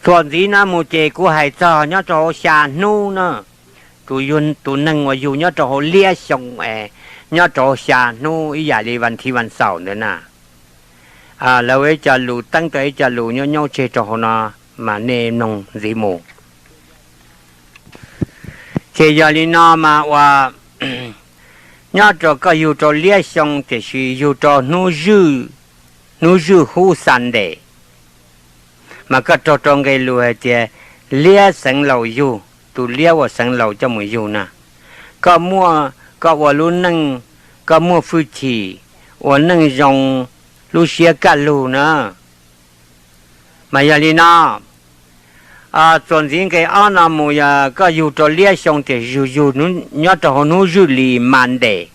Txuas ntxiv no mus ces kuv hais txog nyob rau hauv xya hnub na, tus, tus neeg uas yug nyob rau hauv liab xyoo es nyob rau hauv xya hnub ib yam li vas thiv vas xaum ntawd na, lawv ua ib co lus teeb tau ib co lus nyob nyob tseg rau hauv no, mas nej mloog ntxiv mus. Ces yog li no mas ua nyob rau koj yug rau liab xyoo tiam sis yug rau hnub zwj, hnub zwj hub Sunday, mas koj raug rau nqe lus hais tias liab xeev laus yug, tus liab uas xeev laus coj mus yug na, koj muaj, koj ua lub neej, koj muaj hwj chim ua neej zoo, lub siab kaj lug na. Mas yog li no, txuas ntxiv nqe ob no mus yog koj yug rau liab xyoo tiam sis yug nyob rau hauv hnub zwj li Monday,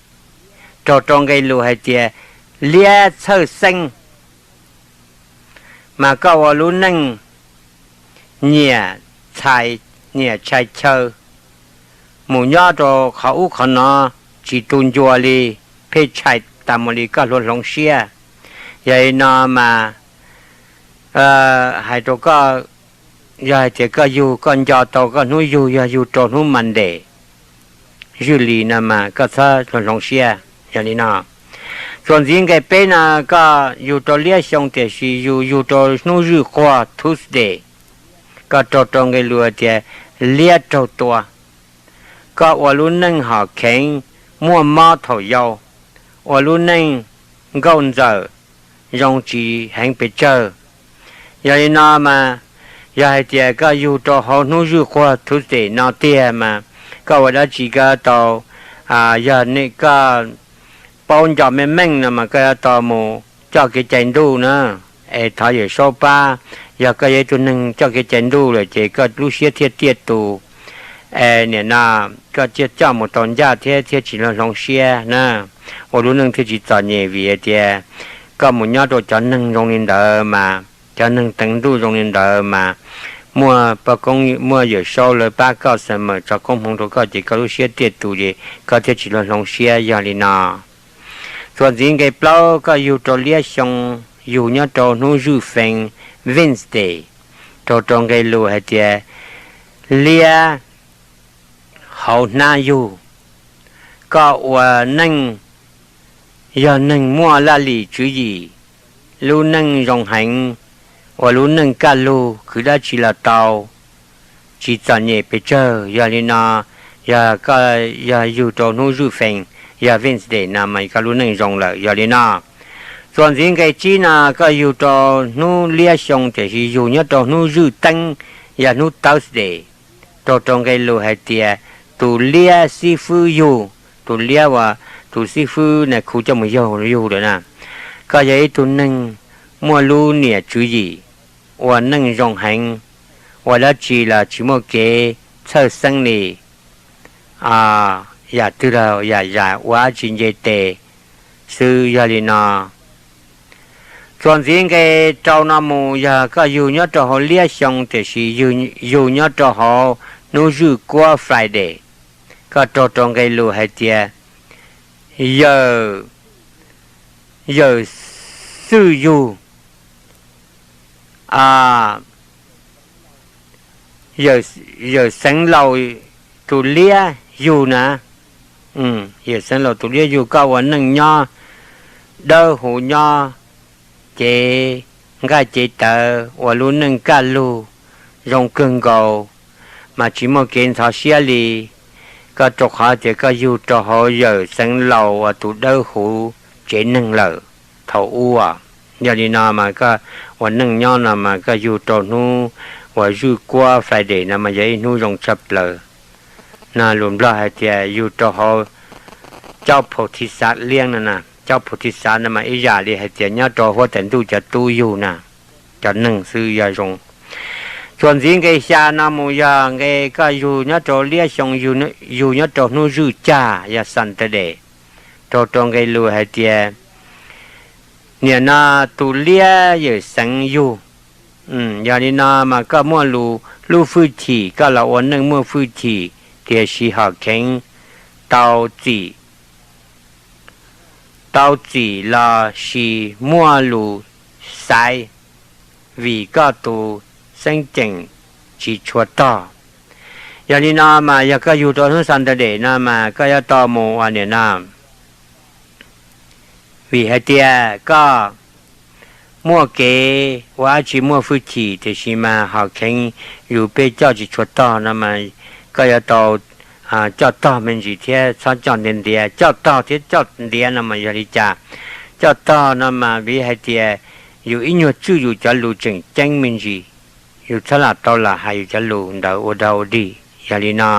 raug rau nqe lus hais tias liab txhawj xeeb, mas koj ua lub neej nyiam tshai, nyiam tshai chaw, mus nyob rau qhov ub qhov no tsis tu ncua li, pheej tshai tas mus li koj hluas hloov siab. Yog li no mas hais rau koj, yog hais tias koj yug, koj nco tau koj hnub yug yog yug rau hnub Monday zwj li no mas koj txhob hluas hloov siab. Yog li no, txuas ntxiv nqe peb no, koj yug rau liab xyoo tiam sis yug, yug rau hnub zwj quag Tuesday, koj raug rau nqe lus tias liab raug tua, koj ua lub neej hom kheev, muaj mob thaum yau, ua lub neej nkauj ntxawm, zoo tsis heev pes tsawg. Yog li no mas yog hais tias koj yug rau hauv hnub zwj quag Tuesday no tiag mas koj ua dab tsi koj tau, yog nej koj paub nco meej meej no mas koj yuav tau mus coj kev cai ntuj na, es thov Yawm Saub pab. Yog koj yog ib tug neeg coj kev cai ntuj lawm ces koj lub siab thiaj tiaj tus, es nim no koj thiaj coj mus tau ncaj thiab thiaj tsis hluas hloov siab na, ua lub neej thiaj tsis txom nyem vim hais tias koj mus nyob rau cov neeg zoo li ntawd mas, cov neeg teev ntuj zoo li ntawd mas muaj poj koob muaj Yawm Saub lawv pab koj, xa mawm tso koob hmoov rau koj ces koj lub siab tiaj tus ces koj thiaj tsis hluas hloov siab. Yog li no, txuas ntxiv nqe plaub, koj yug rau liab xyoo, yug nyob rau hnub zwj feeb Wednesday, raug rau nqe lus hais tias liab hauv hnab yug, koj ua neej yog neeg muaj laj lim tswv yim, lub neej zoo heev, ua lub neej kaj lug, khwv dab tsi los tau, tsis txom nyem pes tsawg. Yog li no, yog koj yog yug rau hnub zwj feeb, yog Wednesday no mas koj lub neej zoo lawm. Yog li no, txuas ntxiv nqe tsib no, koj yug rau hnub liab xyoo tiam sis yug nyob rau hnub zwj teeb, yog hnub Thursday, raug rau nqe lus hais tias tus liab xib fwb yug, tus liab uas tus xib fwb na khu coj mus yug lawm na, koj yog ib tug neeg muaj lub niam tswv yim, ua neej zoo heev, ua dab tsi los tsis muaj kev txhawj xeeb li, yam twg los yam zam ua dab tsi nce tes xwb. Yog li no, txuas ntxiv nqe rau no mus yog koj yug nyob rau hauv liab xyoo tiam sis yug nyob rau hauv hnub zwj kuab Friday, koj raug rau nqe lus hais tias yawm, yawm xwj yug, yawm xeev laus tus liab yug na, yawm xeev laus tus liab yug, koj ua neej nyob dawb huv, nyob cev nqaij cev tawv, ua lub neej kaj lug zoo kawg nkaus, mas tsis muaj kev ntxhov siab li, koj rau qhov tias koj yug rau hauv yawm xeev laus uas tus dawb huv tsev neeg lawm thaum ub. Yog li no mas koj ua neej nyob no mas koj yug rau hnub uas zwj kuab Friday no mas yog ib hnub zoo tshaj plaws. No lus Nplog hais tias yug rau hauv caub phaum thib xav liab no na, caub phaum thib xav no mas ib yam li hais tias nyob rau huab tais ntuj cov tub yug na, cov neeg xwb yog zoo. Txuas ntxiv nqe xya no mus yog nqe koj yug nyob rau liab xyoo, yug nyob rau hnub zwj cag yog Saturday, raug rau nqe lus hais tias nim no tus liab yawm xeev yug. Yog li no mas koj muaj lub hwj chim, koj los ua neej muaj hwj chim, tiam sis hom kheev tau txim, tau txim los sis muaj lus xaiv, vim koj tus tseeb tseem tsis tshua tog. Yog li no mas yog koj yug rau hnub Sunday no mas koj yuav tau mus ua niam no, vim hais tias koj muaj kev ua dab tsi muaj hwj chim tiam sis mas ho kheev yus peb coj tsis tshua tog no mas koj yuav tau coj tog me ntsis thiab txhob coj ntiav ntiav. Coj tog thiab coj ntiav no mas yog li cas? Coj tog no mas vim hais tias yus ib nyuag tswj yus cov lus tseem ceeb me ntsis, yus txhob lam tau lam hais yus cov lus ntawd ua dog ua dig. Yog li no,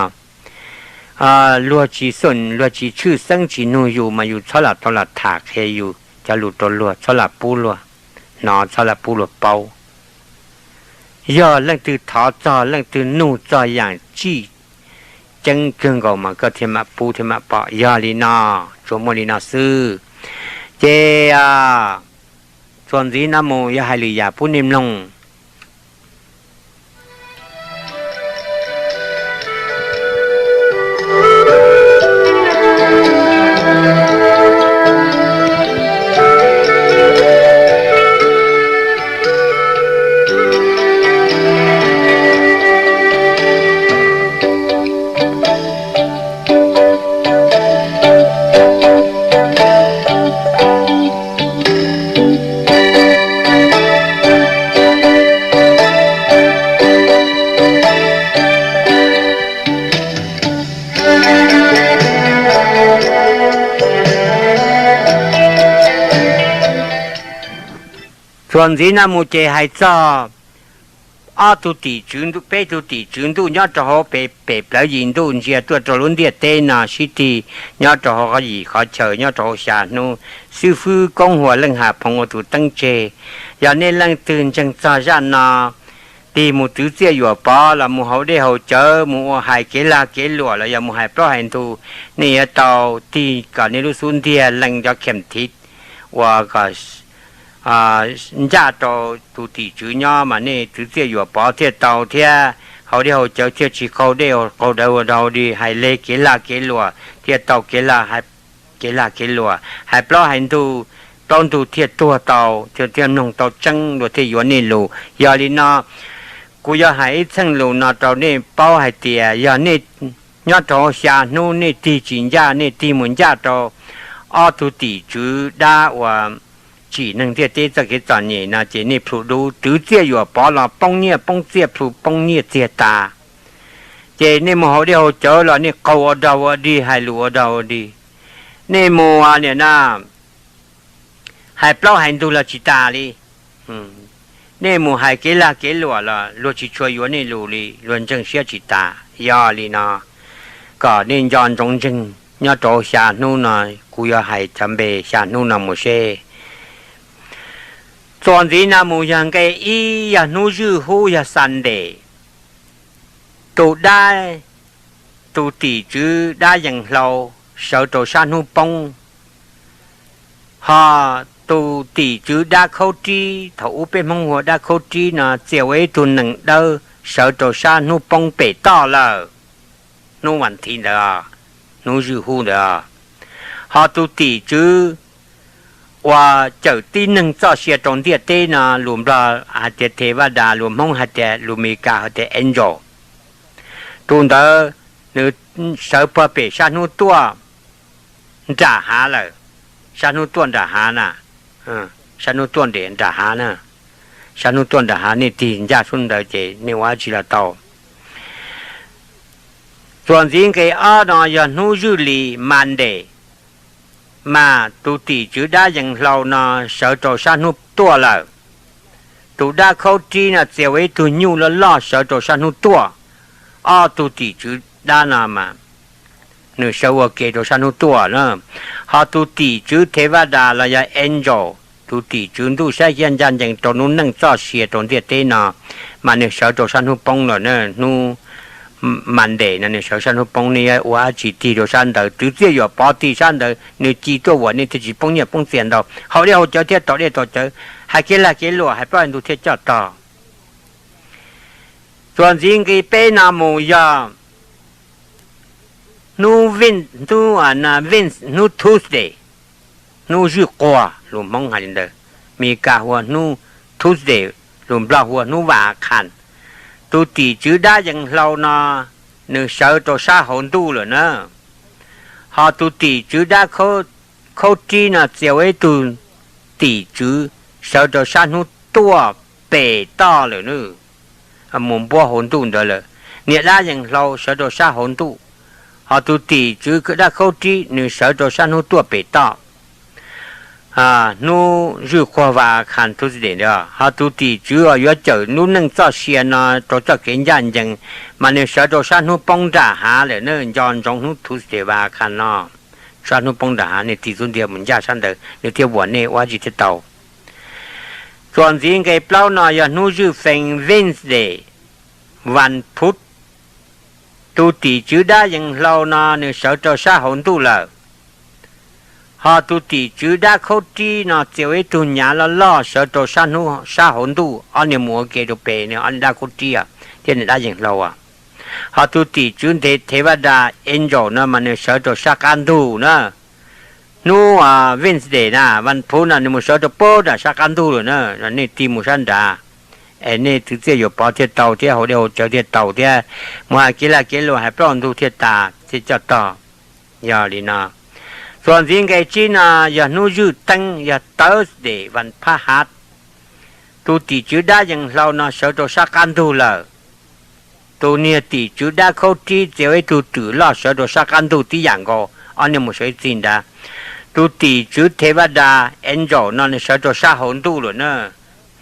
luag tsis xum, luag tsis tshwj xeeb tsis nug yus mas yus txhob lam tau lam tham qhia yus cov lus rau luag, txhob lam pub luag hnov, txhob lam pub luag paub. Yog leej twg thov txog, leej twg nug txog yaam tseem ceeb kawg nkaus mas koj thiaj mam pub thiaj mam pom. Yog li no, tsuas muaj li no xwb. Ces txuas ntxiv no mus yog hais lwm yam pub nej mloog. Txuas ntxiv no mus ces hais txog ob tug tim tswv, peb tug tim tswv ntuj nyob rau hauv pem plawv yim ntuj ntsia tuaj rau lub ntiaj teb no sib tig nyob rau hauv qhov yim qhov chaw nyob rau hauv xya hnub. Xib fwb Koob Huas Leej Ham Phoo ua tus teeb tseg. Yog nej leej twg ntseeg txog zaj no, tig mus twv txiaj yuam pov los mus haus dej haus cawv, mus ua hais kev lag kev luam los yog mus hais plaub hais ntug, nej yuav tau tig kom nej lub xub ntiag lees cov khem thiv uas kom ncaj rau tus tim tswv nyob mas nej twv txiaj yuam pov thiaj tau thiab haus dej haus cawv thiaj tsis qaug dej qaug cawv ua dog dig, hais leg kev lag kev luam thiaj tau kev lag kev luam, hais plaub hais ntug, plaub ntug thiaj tuag tau, thiaj mloog tau tseeb, luag thiaj yuav nej lus. Yog li no, kuv yuav hais ib txheej lus no rau nej paub hais tias yog nej nyob rau xya hnub nej tig tsis ncaj, nej tig mus ncaj rau ob tug tim tswv dab uas tsim neeg ntiaj teb txoj kev txom nyem no ces nej plhu dub, twv txiaj yuam pov los poob nyiaj poob txiaj, plhu poob nyiaj txiag tas. Ces nej mus haus dej haus cawv los nej qaug ua dog ua dig, hais lus ua dog ua dig. Nej mus niam no hais plaub hais ntug los tsis tas li. Nej mus hais kev lag kev luam los luag tsis tshua yuav nej lus li, luag ntseeg siab tsis tas. Yog li no, kom nej nco ntsoov ntseeg nyob rau xya hnub no, kuv yuav hais cov npe xya hnub no mus seb. Txuas ntxiv no mus yog nqe ib, yog hnub zwj hub, yog Sunday. Tus dab, tus tim tswv dab yees hlau sawv rau sab hnub poob, ho tus tim tswv dab khaub rib, thaum ub peb Hmoob hu ua dab khaub rib no, txia ua ib tug nees dawb sawv rau sab hnub poob pem toj lawm. Hnub vas thiv ntawd, hnub zwj hub ntawd, ho tus tim tswv uas cawm tib neeg txoj sia rau ntiaj teb no, lus Nplog hais tias thev vaj das, lus Hmoob hais tias, lus Meskas hais tias angel. Tus ntawd nws sawv puag pem sab hnub tuaj nram hav lawm. Sab hnub tuaj nram hav na, sab hnub tuaj nram hav na, sab hnub tuaj nram hav, nej tig ncaj sab ntawd ces nej ua dab tsi los tau. Txuas ntxiv nqe ob no yog hnub zwj li, Monday, mas tus tim tswv dab yees hlau no sawv rau sab hnub tuaj lawm. Tus dab khaub rib no txia ua ib tug nyuj loj loj sawv rau sab hnub tuaj. Ob tug tim tswv dab no mas nws sawv ua ke rau sab hnub tuaj na. Ho tus tim tswv thev vaj das los yog angel, tus tim tswv ntuj saib xyab ncaj ncees rau noob neej txoj sia rau ntiaj teb no, mas nws sawv rau sab hnub poob lawm na. Hnub Monday no nws sawv sab hnub poob, nej yuav ua dab tsi tig rau sab ntawd, twv txiaj yuam pov tig sab ntawd, nws ci tuaj uas nej thiaj tsis poob nyiaj poob txiaj ntau. Haus dej haus cawv thiaj tau dej tau cawv, hais kev lag kev luam, hais plaub hais ntug thiaj coj tog. Txuas ntxiv nqe peb no mus yog hnub, hnub Tuesday, hnub zwj quag, lus Hmoob hais li ntawd, Meskas hu ua hnub Tuesday, lus Nplog hu ua hnub vas khas. Tus tim tswv dab yees hlau no nws sawv rau sab hauv ntuj lawm na. Ho tus tim tswv dab khaub rib no txia ua ib tug tim tswv sawv rau sab hnub tuaj pem toj lawm na, mus npuab hauv ntuj ntawd lawm. Niag dab yees hlau sawv rau sab hauv ntuj, ho tus tim tswv dab khaub rib nws sawv rau sab hnub tuaj pem toj. Hnub zwj quag vas khas Tuesday ntawd, ho tus tim tswv uas yuav cawm lub neej txoj sia no rau txoj kev ncaj ncees, mas nws sawv rau sab hnub poob nram hav lawm na. Nco ntsoov hnub Tuesday vas khas no, sab hnub poob nram hav, nej tig xub ntiag mus ncaj sab ntawd nws thiaj vuam nej ua tsi thiaj tau. Txuas ntxiv nqe plaub no yog hnub zwj fees Wednesday, vas phuv. Tus tim tswv dab yees hlau no nws sawv rau sab hauv ntuj lawm. Ho tus tim tswv dab khaub rib no txia ua ib tug nyav loj loj sawv rau sab hauv ntuj, ob niag mus ua ke rau pem, ob niag dab khaub rib thiab niag dab yees hlau. Ho tus tim tswv nte thev vaj das angel no mas nws sawv rau sab qab ntug na. Hnub Wednesday na, vas phuv no nws mus sawv rau pem nram sab qab ntug lawm na. Nej tig mus sab nrad es nej twv txiaj yuam pov thiaj tau thiab, haus dej haus cawv thiaj tau thiab, mus hais kev lag kev luam hais plaub ntug thiaj tas thiaj coj tog. Yog li no, txuas ntxiv nqe tsib no yog hnub zwj teeb, yog Thursday, vas phab hav. Tus tim tswv dab yees hlau no sawv rau sab qab ntug lawm. Tus niag tim tswv dab khaub rib txia ua ib tug twm loj sawv rau sab qab ntug tib yam nkaus, ob niag mus sawv ib txij nrad. Tus tim tswv thev vaj das angel no nws sawv rau sab hauv ntuj lawm na.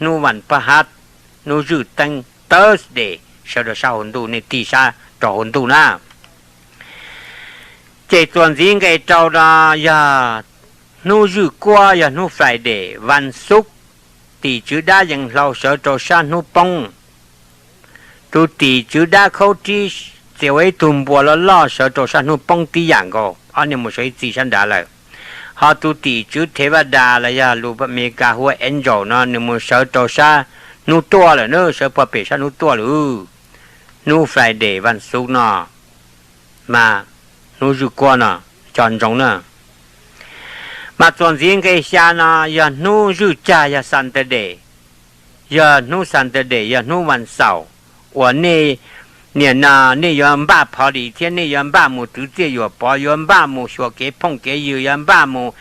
Hnub vas phab hav, hnub zwj teeb, Thursday, sawv rau sab hauv ntuj, nej tig sab rau hauv ntuj na. Ces txuas ntxiv nqe rau no yog hnub zwj kuab, yog hnub Friday, vas xuv. Tim tswv dab yees hlau sawv rau sab hnub poob. Tus tim tswv dab khaub rib txia ua ib tug npua loj loj sawv rau sab hnub poob tib yam nkaus, ob niag mus sawv ib txij sab nrad lawm. Ho tus tim tswv thev vaj das los yog lus Amelikas hu ua angel no nws mus sawv rau sab hnub tuaj lawm na, sawv pog pem sab hnub tuaj lawm. Hnub Friday, vas xuv no mas hnub zwj kuab no, nco ntsoov na. Mas txuas ntxiv nqe xya no yog hnub zwj cag, yog Saturday, yog hnub Saturday, yog hnub vas xaum, uas nej nim no nej yuav npaj pov lis thiab nej yuav npaj mus twv txiaj yuam pov, yuav npaj mus xyuas kev phooj kev ywg, yuav npaj mus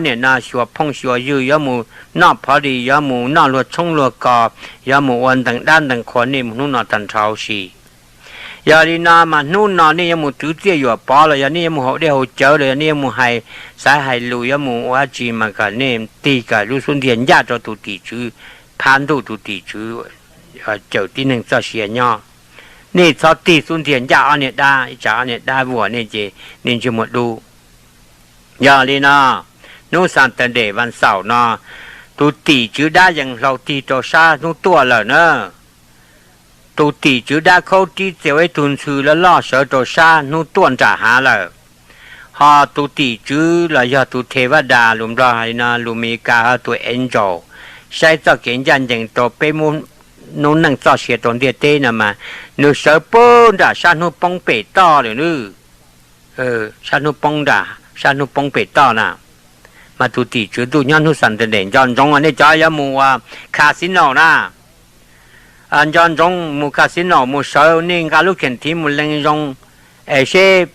nim no xyuas phooj xyuas ywg, yuav mus noj pov lis, yuav mus noj luag tshoob luag kos, yuav mus ua ntees dab ntees qhua, nej mus hnub no tag nrho huv si. Yog li no mas hnub no nej yuav mus twv txiaj yuam pov los yog nej yuav mus haus dej haus cawv los yog nej yuav mus hais xaiv hais lus, yuav mus ua dab tsi mas kom nej tig kom lub xub ntiag ncaj rau tus tim tswv phab ntuj, tus tim tswv cawm tib neeg txoj sia nyob. Nej txhob tig xub ntiag ncaj ob niag dab, ib tsam ob niag dab vuam nej ces nej ntsej muag dub. Yog li no, hnub Saturday, vas xaum no, tus tim tswv dab yees hlau tig rau sab hnub tuaj lawm na. Tus tim tswv dab khaub rib txia ua ib tug ntxhw loj loj sawv rau sab hnub tuaj nram hav lawm. Ho tus tim tswv los yog tus thev vaj das, lus Nplog hais li no, lus Amelikas ho tus angel, saib txoj kev ncaj ncees rau peb lub neej txoj sia rau ntiaj teb no mas nws sawv pem nram sab hnub poob pem toj lawm na. Sab hnub poob nram, sab hnub poob pem toj na. Mas tus tim tswv ntuj nyob hnub Saturday, nco ntsoov nej cov yuav mus ua casino na. Nco ntsoov mus casino mus sawv, nej nqa lub kheem thiv mus lees zoo es seb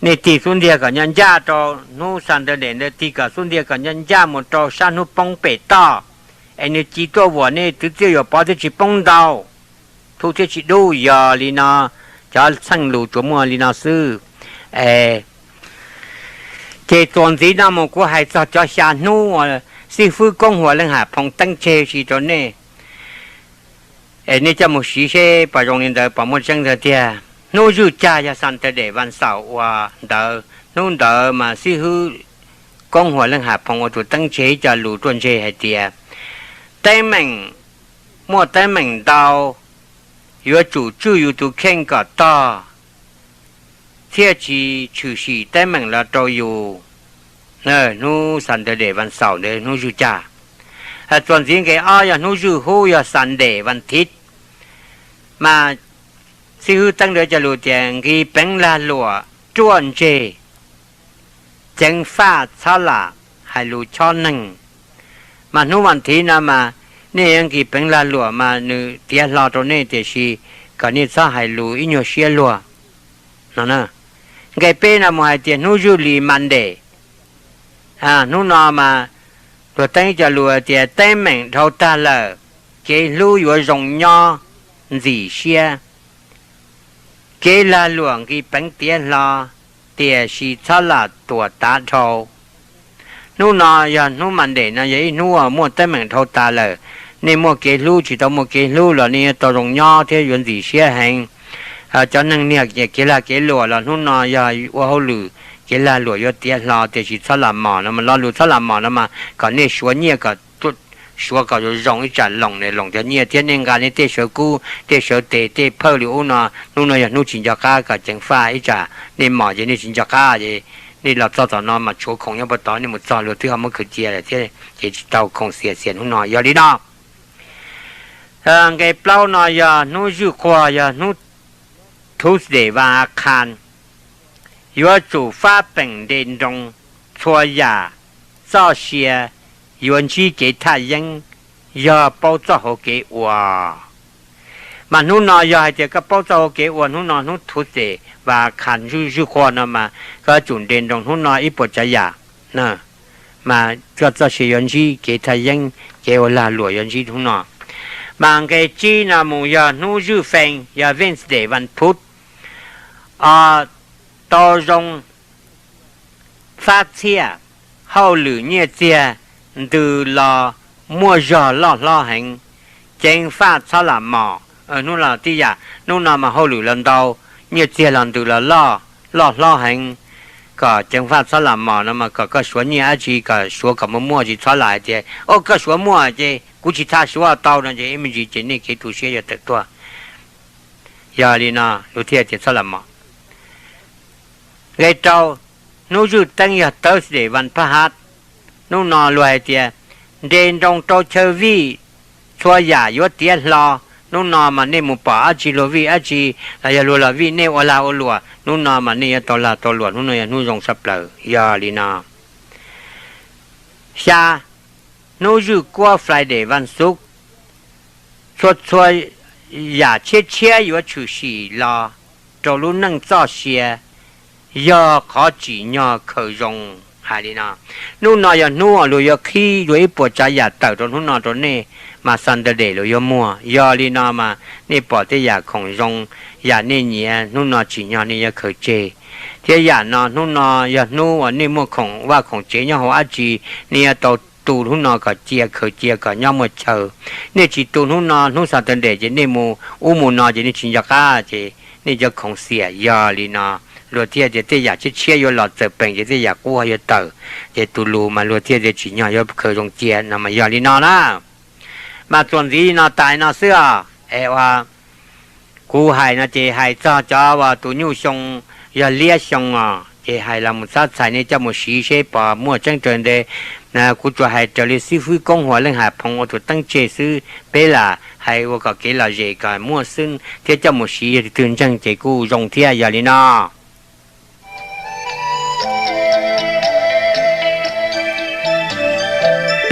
nej tig xub ntiag kom nyob ncaj rau hnub Saturday ntawd, tig kom xub ntiag kom nyob ncaj mus rau sab hnub poob pem toj, es nws ci tuaj vuam nej twv txiaj yuam pov thiaj tsis poob ntau, thuj thiaj tsis dub. Yog li no, cov txheej lus tsuas muaj li no xwb. Ces txuas ntxiv no mus kuv hais txog cov xya hnub uas xib fwb Koob Huas Leej Ham Phoo teeb tseg si rau nej, es nej coj mus siv seb puas zoo li ntawd, puas muaj tseeb ntawd tiag. Hnub zwj cag yog Saturday, vas xaum uas ntawd, hnub ntawd mas xib fwb Koob Huas Leej Ham Phoo ua tus teeb tseg ib co lus ruaj ntseg hais tias teeb meem, muaj teeb meem ntau, yuav tsum tswj yus tus kheej kom tog thiaj tsis tshwm sim teeb meem los rau yus. Hnub Saturday, vas xaum ntawd hnub zwj cag. Txuas ntxiv nqe ob yog hnub zwj hub, yog Sunday, vas thiv. Mas xib fwb teeb ntawd cov lus tias nqis peev lag luam ruaj ntseg, ceev faj txhob lam hais lus chob neeg. Mas hnub vas thiv no mas nej yuav nqis peev lag luam mas nws tiav hlo rau nej, tiam sis kom nej txhob hais lus ib nyuag siab luag no. Nqe peb no mus hais tias hnub zwj li Monday. Hnub no mas luag teeb cov lus tias teeb meem dhau tag lawm, kev hlub yuav zoo nyob ntxim siab. Kev lag luam nqis peev tiav hlo, tiam sis txhob lam tuam tav dhau. Hnub no yog hnub Monday no yog ib hnub uas muaj teeb meem dhau tas lawm. Nej muaj kev hlub tsis tau muaj kev hlub los nej yuav tau zoo nyob thiab yuav ntxim siab heev. Cov neeg niag kev lag kev luam los hnub no yog ua hauj lwm, kev lag luam yuav tiav hlo, tiam sis txhob lam mos no mas, lo lus txhob lam mos no mas kom nej suav nyiaj kom suav kom zoo zoo ib tsam loos, loos cov nyiaj thiab nej nqa nej tej sawv kub tej sawv tes tej phawj li ub no. Hnub no yog hnub tsis nco qab kom ceev faj ib tsam nej mos ces nej tsis nco qab ces nej los txog tom no mas tshuav khoom nyob puag tod, nej mus txog luag twb ho muab khaws cia lawm thiab ces tsis tau khoom xiam xiam hnub no. Yog li no, nqe plaub no yog hnub zwj quag, yog hnub Tuesday vas a khas, yuav tsum fab peem nte nroos txhua yam, txoj sia yuav ntsib kev thaj yeeb yog paub txoj hauv kev ua. Mas hnub no yog hais tias koj paub txoj hauv kev ua, hnub no hnub Tuesday vas a khas zwj quag no mas koj yuav tsum nte nroos hnub no ib puas tsav yam, mas koj txoj sia yuav ntsib kev thaj yeeb, kev ua lag luam yuav ntsib hnub no. Mas nqe tsib no mus yog hnub zwj fee, yog Wednesday vas phuv, tau zoo fab txhiaj, hauj lwm nyiaj txiag ntws los muaj zog loj hlob heev, ceev faj txhob lam mos. Hnub no tib yam, hnub no mas hauj lwm los ntau, nyiaj txiag los ntws los loj, loj hlob heev, kom ceev faj txhob lam mos no mas kom koj suav nyiaj dab tsi kom suav kom muaj muaj, tsis txhob lam hais tias o koj suav muaj ces kuv tsis tau suav tau no ces ib me ntsis ces nej kev tu siab yuav tawm tuaj. Yog li no luag thiaj tias txhob lam mos. Nqe rau, hnub zwj teeb yog Thursday vas phab hab. Hnub no luag hais tias nte nroos rau chaw vij, txhua yam yuav tiav hlo. Hnub no mas nej mus pom dab tsi luag vij dab tsi los yog luag los vij nej ua lag ua luam, hnub no mas nej yuav tau lag tau luam, hnub no yog hnub zoo saj plaws. Yog li no, xya, hnub zwj kuab Friday vas xuv, txhua txhua yam tshiab tshiab yuav tshwm sim los rau lub neej txoj sia, yog qhov tsim nyog khaws zoo. Hais li no, hnub no yog hnub uas luag yuav qhib luag ib puas tsav yam tawm rau hnub no rau nej, mas Saturday luag yuav muag. Yog li no mas nej pom tej yam khoom zoo, yam nej nyiam hnub no tsim nyog nej yuav khaws tseg. Thiab yam no hnub no yog hnub uas nej muaj khoom vaj khoom tsev nyob hauv dab tsi, nej yuav tau tu hnub no kom cia, khaws cia kom nyob muaj chaw. Nej tsis tu hnub no, hnub Saturday ces nej mus ub mus no ces nej tsis nco qab ces nej cov khoom xiam. Yog li no luag thiaj tias tej yam tshiab tshiab yuav los txawm peem ces tej yam qub ho yuav tawm. Ces tus lus mas luag thiaj tias tsim nyog yuav khaws zoo cia no mas yog li no na. Mas txuas ntxiv no tas no xwb os. Es ua kuv hais no ces hais txog cov uas tus nyuj xyoo yog liab xyoo os, ces hais los mus txhob txhais, nej coj mus siv seb pom muaj tseeb raws nte. Kuv tsuas hais raws li xib fwb Koob Huas Leej Ham Phoo ua tus teeb tseg xwb, peb lam hais ua kom kev lom zem kom muaj xwb thiab coj mus siv yog tus twg ntseeg ces kuj zoo thiab. Yog li no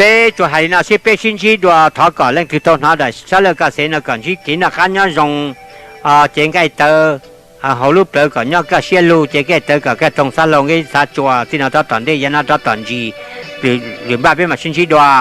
peb tsuas hais li no seb peb sib ntsib dua, thov kom leej twg tau hnov daim sab laj kaj xev no kom ntsib kev noj qab nyob zoo, ces nqaij tawv hauv lub plawv kom nyob kaj siab lug, ces nqaij tawv kom kaj toog xab hlau nqeb xav tsua, txij no rov tom ntej yav no rov tom ntsis, lwm npaj peb mam sib ntsib dua.